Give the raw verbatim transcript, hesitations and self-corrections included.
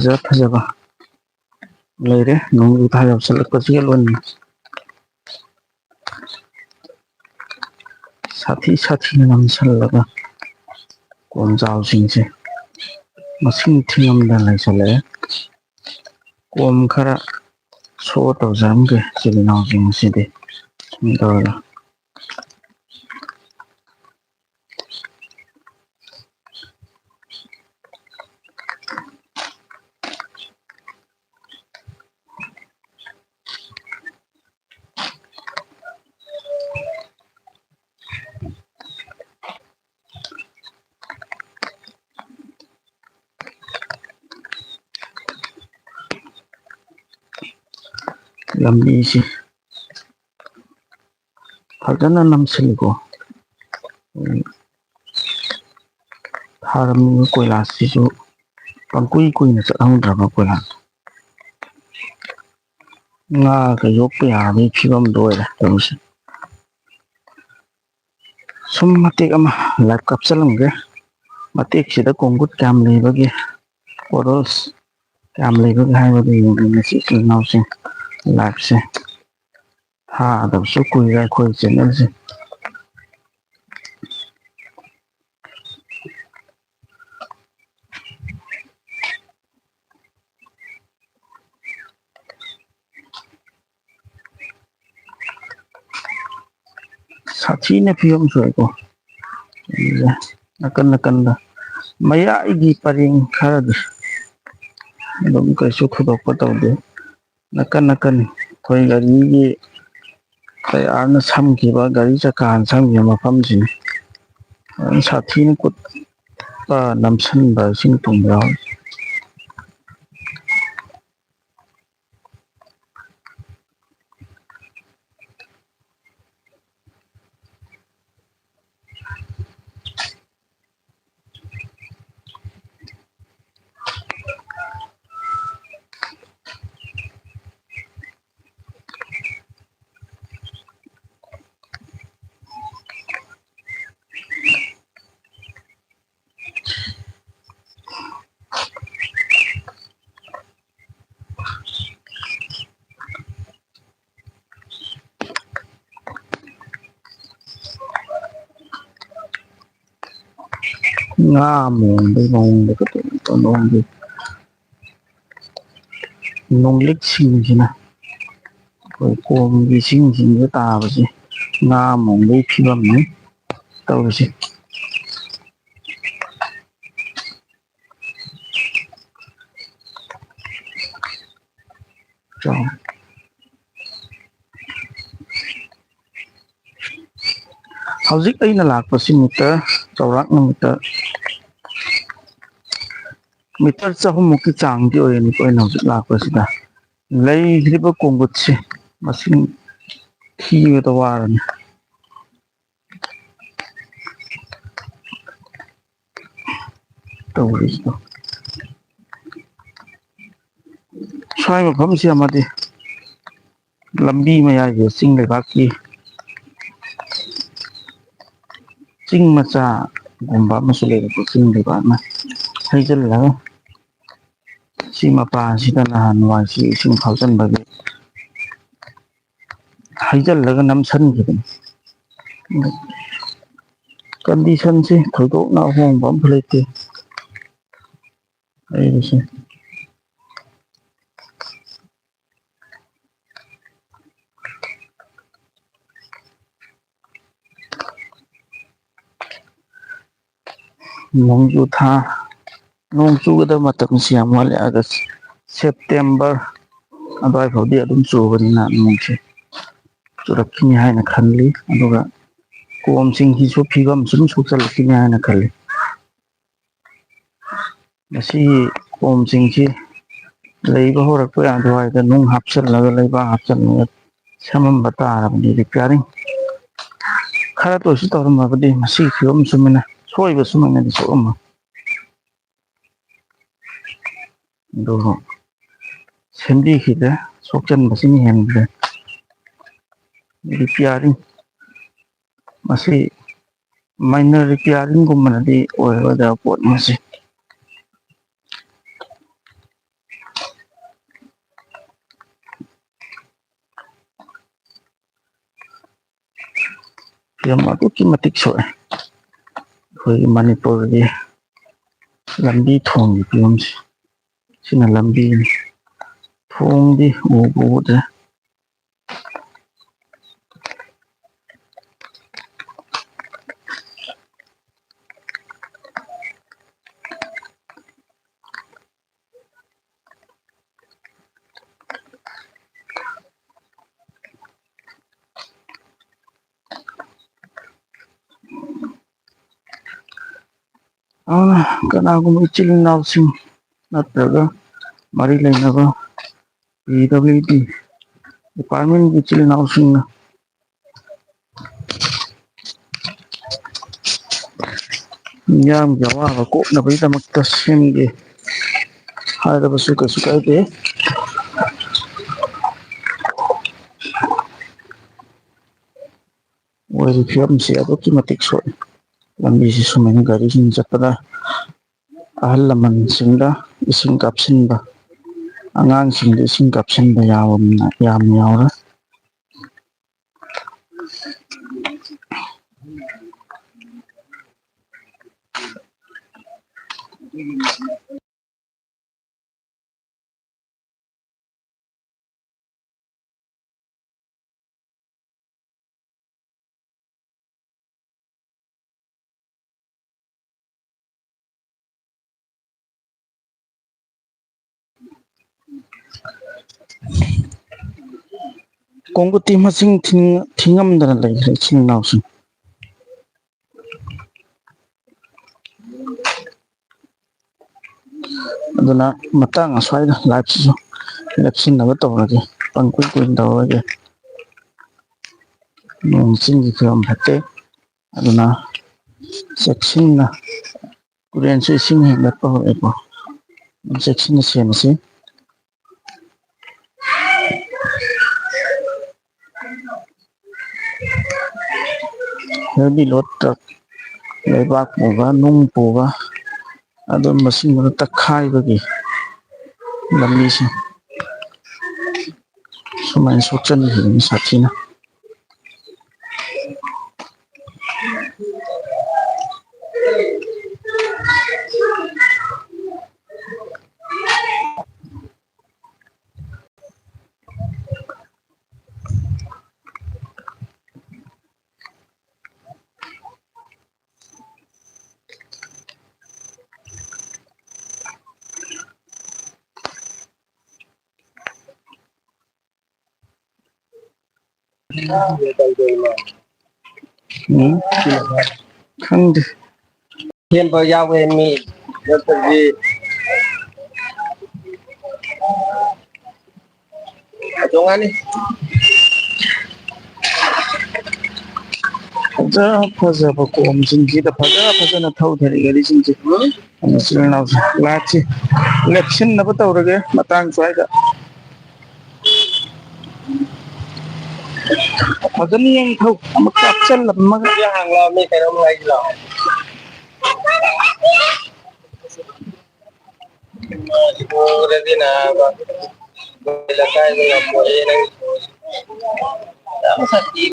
ꯐꯖ ꯐꯖꯕ ꯂꯩꯔꯦ꯫ ꯅꯣꯡꯖꯨ ꯊꯥ ꯌꯧꯁꯤꯜꯂꯛꯄꯁꯤꯒ ꯂꯣꯏꯅꯅ ꯁꯥꯊꯤ ꯁꯥꯊꯤꯅ ꯅꯝꯁꯤꯜꯂꯒ ꯀꯣꯝꯖꯥꯎꯁꯤꯡꯁꯦ ꯃꯁꯤꯡ ꯊꯤꯉꯝꯗꯅ ꯂꯩꯁꯜꯂꯛꯑꯦ꯫ ꯀꯣꯝ ꯈꯔ ꯁꯣ ꯇꯧꯖꯔꯝꯒꯦ ꯏꯆꯤꯜ ꯏꯅꯥꯎꯁꯤꯡ ꯉꯁꯤꯗꯤ꯫ ꯁꯨꯝ ꯇꯧꯔꯒ ꯂꯝꯕꯤꯁꯤ ꯐꯖꯅ ꯅꯝꯁꯤꯜꯂꯤꯀꯣ꯫ ꯊꯥꯔꯝꯃꯤꯕ ꯀꯣꯏꯂꯥꯁꯁꯤꯁꯨ ꯄꯪꯀꯨꯏ ꯀꯨꯏꯅ ꯆꯠꯍꯧꯗ꯭ꯔꯕ ꯀꯣꯏꯂꯥꯁ꯫ ꯉꯥꯒ ꯌꯣꯛꯄ ꯌꯥꯕꯒꯤ ꯐꯤꯕꯝꯗ ꯑꯣꯏꯔꯦ ꯇꯧꯔꯤꯁꯦ꯫ ꯁꯨꯝ ꯃꯇꯦꯛ ꯑꯃ ꯂꯥꯏꯚ ꯀꯥꯞꯆꯔꯝꯒꯦ꯫ ꯃꯇꯦꯛꯁꯤꯗ ꯀꯣꯡꯒꯨꯠ ꯀꯌꯥꯝ ꯂꯩꯕꯒꯦ, ꯀꯣꯔꯜꯁ ꯀꯌꯥꯝ ꯂꯩꯕꯒꯦ ꯍꯥꯏꯕꯗꯨ ꯌꯦꯡꯃꯤꯟꯅꯁꯤ ꯏꯆꯤꯜ ꯏꯅꯥꯎꯁꯤꯡ꯫ ꯂꯥꯏꯚꯁꯦ ꯊꯥꯗꯕꯁꯨ ꯀꯨꯏꯔꯦ ꯑꯩꯈꯣꯏ ꯆꯦꯅꯦꯜꯁꯦ꯫ ꯁꯥꯊꯤꯅ ꯐꯤꯕꯝ ꯁꯣꯛꯑꯦꯀꯣ꯫ ꯅꯥꯀꯟ ꯅꯥꯀꯟꯗ ꯃꯌꯥꯏꯒꯤ ꯄꯔꯦꯡ ꯈꯔꯗꯤ ꯑꯗꯨꯝ ꯀꯩꯁꯨ ꯊꯣꯏꯗꯣꯛꯄ ꯇꯧꯗꯦ꯫ ꯅꯥꯀꯟ ꯅꯥꯀꯟ ꯑꯩꯈꯣꯏ ꯒꯥꯔꯤꯒꯤ ꯇꯌꯥꯔꯅ ꯁꯝꯈꯤꯕ, ꯒꯥꯔꯤ ꯆꯀꯥꯅ ꯁꯝꯈꯤꯕ ꯃꯐꯝꯁꯤꯅꯤ꯫ ꯑꯗꯨꯝ ꯁꯥꯊꯤꯅ ꯀꯨꯠꯄ, ꯅꯝꯁꯤꯟꯕ, ꯏꯁꯤꯡ ꯊꯨꯝꯕ ꯌꯥꯎꯏ꯫ ꯉꯥ ꯃꯣꯡꯕꯒꯤ ꯃꯑꯣꯡꯗ ꯀꯩꯅꯣ ꯇꯧꯕꯒꯤ ꯅꯣꯡꯂꯤꯛꯁꯤꯡꯁꯤꯅ ꯑꯩꯈꯣꯏ ꯀꯣꯝꯒꯤ ꯏꯁꯤꯡꯁꯤꯡꯗ ꯇꯥꯕꯁꯦ ꯉꯥ ꯃꯣꯡꯕꯒꯤ ꯐꯤꯕꯝꯅꯤ ꯇꯧꯔꯤꯁꯦ꯫ ꯍꯧꯖꯤꯛ ꯑꯩꯅ ꯂꯥꯛꯄꯁꯤ ꯃꯤꯇꯔ ꯆꯥꯎꯔꯥꯛꯅ ꯃꯤꯇꯔ ꯃꯤꯇꯔ ꯆꯍꯨꯝꯃꯨꯛꯀꯤ ꯆꯥꯡꯗꯤ ꯑꯣꯏꯔꯅꯤꯀꯣ ꯑꯩꯅ ꯍꯧꯖꯤꯛ ꯂꯥꯛꯄꯁꯤꯗ꯫ ꯂꯩꯈ꯭ꯔꯤꯕ ꯀꯣꯡꯒꯨꯠꯁꯦ ꯃꯁꯤꯡ ꯊꯤꯕꯗ ꯋꯥꯔꯅꯤ꯫ ꯇꯧꯔꯤꯁꯤꯕꯣ꯫ ꯁ꯭ꯋꯥꯏ ꯃꯐꯝꯁꯤ ꯑꯃꯗꯤ ꯂꯝꯕꯤ ꯃꯌꯥꯏꯒꯤ ꯆꯤꯡ ꯂꯩꯕꯥꯛꯀꯤ ꯆꯤꯡ ꯃꯆꯥꯒꯨꯝꯕ ꯑꯃꯁꯨ ꯂꯩꯕꯀꯣ, ꯆꯤꯡ ꯂꯩꯕꯥꯛꯅ ꯍꯩꯖꯤꯜꯂꯒ ꯁꯤ ꯃꯄꯥꯁꯤꯗ ꯅꯍꯥꯟꯋꯥꯏꯁꯤ ꯏꯁꯤꯡ ꯐꯥꯎꯖꯟꯕꯒꯤ ꯍꯩꯖꯤꯜꯂꯒ ꯅꯝꯁꯤꯟꯈꯤꯕꯅꯤ꯫ ꯀꯟꯗꯤꯁꯟꯁꯤ ꯊꯣꯏꯗꯣꯛꯅ ꯑꯍꯣꯡꯕ ꯑꯝꯇ ꯂꯩꯇꯦ꯫ ꯂꯩꯔꯤꯁꯦ꯫ ꯅꯣꯡꯖꯨ ꯊꯥ, ꯅꯣꯡ ꯆꯨꯒꯗꯕ ꯃꯇꯝꯁꯤ ꯌꯥꯝ ꯋꯥꯠꯂꯤ꯫ ꯑꯥꯒꯁ, ꯁꯦꯞꯇꯦꯝꯕꯔ ꯑꯗꯨꯋꯥꯏ ꯐꯥꯎꯗꯤ ꯑꯗꯨꯝ ꯆꯨꯕꯅꯤꯅ ꯅꯣꯡꯁꯦ ꯆꯨꯔꯛꯈꯤꯅꯤ ꯍꯥꯏꯅ ꯈꯜꯂꯤ꯫ ꯑꯗꯨꯒ ꯀꯣꯝꯁꯤꯡꯁꯤꯁꯨ ꯐꯤꯕꯝ ꯁꯨꯝ ꯁꯣꯛꯆꯜꯂꯛꯈꯤꯅꯤ ꯍꯥꯏꯅ ꯈꯜꯂꯤ꯫ ꯃꯁꯤꯒꯤ ꯀꯣꯝꯁꯤꯡꯁꯤ ꯂꯩꯕ ꯍꯧꯔꯛꯄ ꯑꯗꯨꯋꯥꯏꯗ ꯅꯨꯡ ꯍꯥꯞꯆꯤꯜꯂꯒ, ꯂꯩꯕꯥꯛ ꯍꯥꯞꯆꯤꯜꯂꯒ ꯁꯦꯝꯃꯝꯕ ꯇꯥꯔꯕꯗꯤ, ꯔꯤꯄꯤꯌꯥꯔꯤꯡ ꯈꯔꯇ ꯑꯣꯏꯁꯨ ꯇꯧꯔꯝꯃꯕꯗꯤ ꯃꯁꯤꯒꯤ ꯐꯤꯕꯝ ꯁꯨꯃꯥꯏꯅ ꯁꯣꯏꯕ ꯁꯨꯃꯥꯏꯅꯗꯤ ꯊꯣꯛꯑꯝꯃꯣꯏ꯫ ꯑꯗꯨꯕꯨ ꯁꯦꯝꯕꯤꯈꯤꯗ꯭ꯔꯦ, ꯁꯣꯛꯆꯟꯕꯁꯤꯅ ꯍꯦꯟꯈ꯭ꯔꯦ꯫ ꯔꯤꯄꯤꯌꯥꯔꯤꯡ, ꯃꯁꯤ ꯃꯥꯏꯅꯔ ꯔꯤꯄꯤꯌꯥꯔꯤꯡꯒꯨꯝꯕꯅꯗꯤ ꯑꯣꯏꯔꯔꯣꯏꯗꯕ ꯄꯣꯠ ꯃꯁꯤ꯫ ꯐꯤꯕꯝ ꯑꯗꯨꯛꯀꯤ ꯃꯇꯤꯛ ꯁꯣꯛꯑꯦ꯫ ꯑꯩꯈꯣꯏꯒꯤ ꯃꯅꯤꯄꯨꯔꯒꯤ ꯂꯝꯕꯤ ꯊꯣꯡꯒꯤ ꯐꯤꯕꯝꯁꯦ, ꯁꯤꯅ ꯂꯝꯕꯤꯅꯤ꯫ ꯊꯣꯡꯗꯤ ꯎꯕ ꯎꯗ꯭ꯔꯦ꯫ ꯑ, ꯀꯅꯥꯒꯨꯝꯕ ꯏꯆꯤꯜ ꯏꯅꯥꯎꯁꯤꯡ ꯅꯠꯇ꯭ꯔꯒ ꯃꯔꯤ ꯂꯩꯅꯕ ꯄꯤ ꯗꯕ꯭ꯂꯤꯎ ꯗꯤ ꯗꯤꯄꯥꯔꯠꯃꯦꯟꯒꯤ ꯏꯆꯤꯜ ꯏꯅꯥꯎꯁꯤꯡꯅ ꯃꯤꯌꯥꯝꯒꯤ ꯑꯋꯥꯕ ꯀꯣꯛꯅꯕꯒꯤꯗꯃꯛꯇ ꯁꯦꯝꯒꯦ ꯍꯥꯏꯔꯕꯁꯨ ꯀꯩꯁꯨ ꯀꯥꯏꯗꯦ꯫ ꯑꯣꯏꯔꯤꯕ ꯐꯤꯕꯝꯁꯤ ꯑꯗꯨꯛꯀꯤ ꯃꯇꯤꯛ ꯁꯣꯛꯏ꯫ ꯂꯝꯕꯤꯁꯤ ꯁꯨꯃꯥꯏꯅ ꯒꯥꯔꯤꯁꯤꯡ ꯆꯠꯄꯗ ꯑꯍꯜ ꯂꯃꯟꯁꯤꯡꯗ ꯏꯁꯤꯡ ꯀꯥꯞꯁꯤꯟꯕ, ꯑꯉꯥꯡꯁꯤꯡꯗ ꯏꯁꯤꯡ ꯀꯥꯞꯁꯤꯟꯕ ꯌꯥꯎꯔꯝꯅ-, ꯌꯥꯝ ꯌꯥꯎꯔꯦ꯫ ꯀꯣꯡꯀꯨꯇꯤ ꯃꯁꯤꯡ ꯊꯤ-, ꯊꯤꯉꯝꯗꯅ ꯂꯩꯈ꯭ꯔꯦ ꯏꯆꯤꯜ ꯏꯅꯥꯎꯁꯤꯡ꯫ ꯑꯗꯨꯅ ꯃꯇꯥꯡ ꯑꯁ꯭ꯋꯥꯏꯗ live ꯁꯤꯁꯨ ꯂꯦꯞꯁꯤꯟꯅꯕ ꯇꯧꯔꯒꯦ, ꯄꯪꯀꯨꯏ ꯀꯨꯏꯅ ꯇꯧꯔꯔꯣꯏꯒꯦ꯫ ꯅꯣꯡ ꯆꯤꯡꯒꯤ ꯐꯤꯕꯝ ꯐꯠꯇꯦ, ꯑꯗꯨꯅ ꯆꯦꯛꯁꯤꯟꯅ, ꯇꯨꯔꯦꯟꯁꯨ ꯏꯁꯤꯡ ꯍꯦꯟꯒꯠꯄ ꯍꯧꯔꯛꯑꯦꯀꯣ, ꯆꯦꯛꯁꯤꯟꯅ ꯁꯦꯟꯅꯁꯤ꯫ Heavy load truck, ꯂꯩꯕꯥꯛ ꯄꯨꯕ, ꯅꯨꯡ ꯄꯨꯕ, ꯑꯗꯨꯝꯕꯁꯤꯡꯗꯨꯅ ꯇꯛꯈꯥꯏꯕꯒꯤ ꯂꯝꯕꯤꯁꯦ ꯁꯨꯃꯥꯏꯅ ꯁꯣꯛꯆꯟꯈꯤꯕꯅꯤ ꯁꯥꯊꯤꯅ꯫ ꯎꯝ, ꯈꯪꯗꯦ꯫ ꯍꯦꯟꯕ ꯌꯥꯎꯋꯦ ꯃꯤ, ꯅꯠꯇ꯭ꯔꯗꯤ ꯇꯣꯉꯥꯟꯅꯤ꯫ ꯐꯖ ꯐꯖꯕ ꯀꯣꯝꯁꯤꯡꯁꯤꯗ ꯐꯖ ꯐꯖꯅ ꯊꯧꯊꯔꯤ ꯒꯥꯔꯤꯁꯤꯡꯁꯦ꯫ ꯏꯆꯤꯜ ꯏꯅꯥꯎꯁꯦ, ꯂꯥꯛꯁꯤ ꯂꯦꯞꯁꯤꯟꯅꯕ ꯇꯧꯔꯒꯦ ꯃꯇꯥꯡ ꯁ꯭ꯋꯥꯏꯗ꯫ ꯐꯖꯅ ꯌꯦꯡ ꯊꯧ, ꯑꯃꯨꯛ ꯀꯥꯞꯁꯤꯜꯂꯝꯃꯒ꯫ ꯁꯤ ꯍꯥꯡꯂꯣ, ꯃꯤ ꯀꯩꯅꯣꯝ ꯍꯥꯏꯁꯤꯂꯣ? ꯏꯕꯣꯔꯗꯤ ꯅꯥꯕ, ꯂꯩꯀꯥꯏꯗ ꯌꯥꯝ ꯄꯣꯛꯑꯦ ꯅꯪ꯫